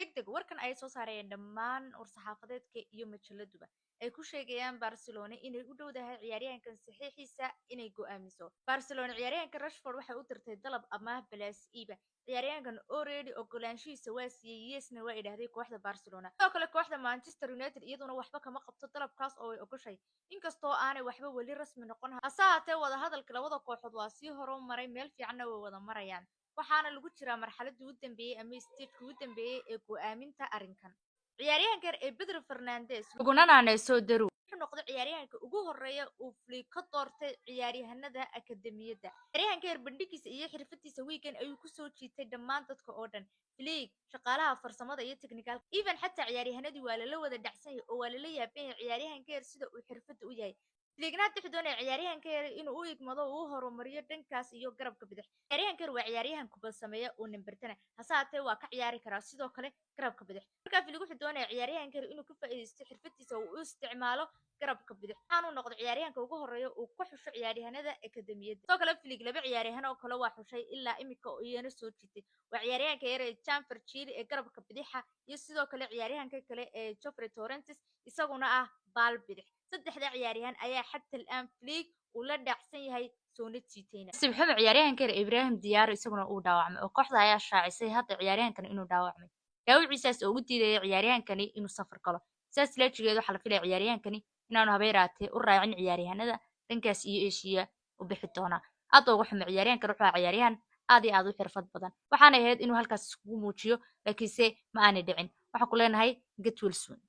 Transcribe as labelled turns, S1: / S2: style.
S1: Degdeg warkan ay soo saareen dhammaan war-saxaafadeedka iyo majalladuba ay ku sheegayaan Barcelona inay u dhowdahay ciyaaryahankan saxiixiisa inay go'aamiso. Barcelona ciyaaryahanka Rashford waxay u dirtay dalab amaah balaas iiba. Ciyaaryahankan already ogolaanshihiisa waa siiyey, yesna waa idhaahday kooxda Barcelona. Sidoo kale kooxda Manchester United iyaduna waxba kama qabto dalabkaas oo way ogoshay, inkastoo aanay waxba weli rasmi noqon. Hase haatee wadahadalka labada kooxood waa sii horumaray, meel fiicanna way wada marayaan, waxaana lagu jiraa marxaladii u dambeeyey ama stageka ugu dambeeyey ee go'aaminta arrinkan. Ciyaaryahanka yar ee Pedro Fernandes, laguna naaneyso Daru, wuxuu noqday ciyaaryahanka ugu horeeya uu Flick ka doortay ciyaaryahanada akademiyadda. Ciyaaryahanka yar bandhigiisa iyo xirfadiisa weekend ayuu kusoo jiitay dhammaan dadka oo dhan, Flick, shaqaalaha farsamada iyo technical, even xataa ciyaaryahanadii waa lala wada dhacsan yahay oo waa lala yaaban yahay ciyaaryahanka yar sida uu xirfadda u yahay. Flickna hadda wuxuu doonaya ciyaaryahanka yar inuu u igmado oo u horumariyo dhankaas iyo garabka bidix. Ciyaaryahanka yar waa ciyaaryahan kubad sameeya oo number 10, hase haatee waa ka ciyaari karaa sidoo kale garabka bidix. Markaa Flick wuxuu doonaya ciyaaryahanka yar inuu ka faa'iidaysto xirfadiisa oo uu u isticmaalo garabka bidix, waxaanuu noqday ciyaaryahanka ugu horeeya uu ku xusho ciyaaryahanada akademiyadda. Sidoo kale Flick laba ciyaaryahan oo kale waa xushay ilaa imika oo iyana soo jiitay, waa ciyaaryahanka yar ee Jan Verchili ee garabka bidixa iyo sidoo kale ciyaaryahanka kale ee Jofre Torrents, isaguna ah baal bidix. Saddexda ciyaaryahan ayaa xataa al'aan Flick uu la dhacsan yahay soona jiitayna. Nasiib xumo ciyaaryahanka yar Ibrahim Diarra isaguna uu dhaawacmay oo kooxda ayaa shaacisay hadda ciyaaryahankan inuu dhaawacmay, dhaawiciisaas oo ugu diidaya ciyaaryahankani inuu safar galo. Sidaas laajigeed waxaa la filaya ciyaaryahankani inaanu habeeraatee u raacin ciyaaryahanada dhankaas iyo Asia u bixi doona. Aad uga xumo, ciyaaryahankan wuxuu ahaa ciyaaryahan aad iyo aad u xirfad badan, waxaana ahayd inuu halkaas iskugu muujiyo, laakiinse ma aanay dhicin. Waxaan ku leenahay get well soon.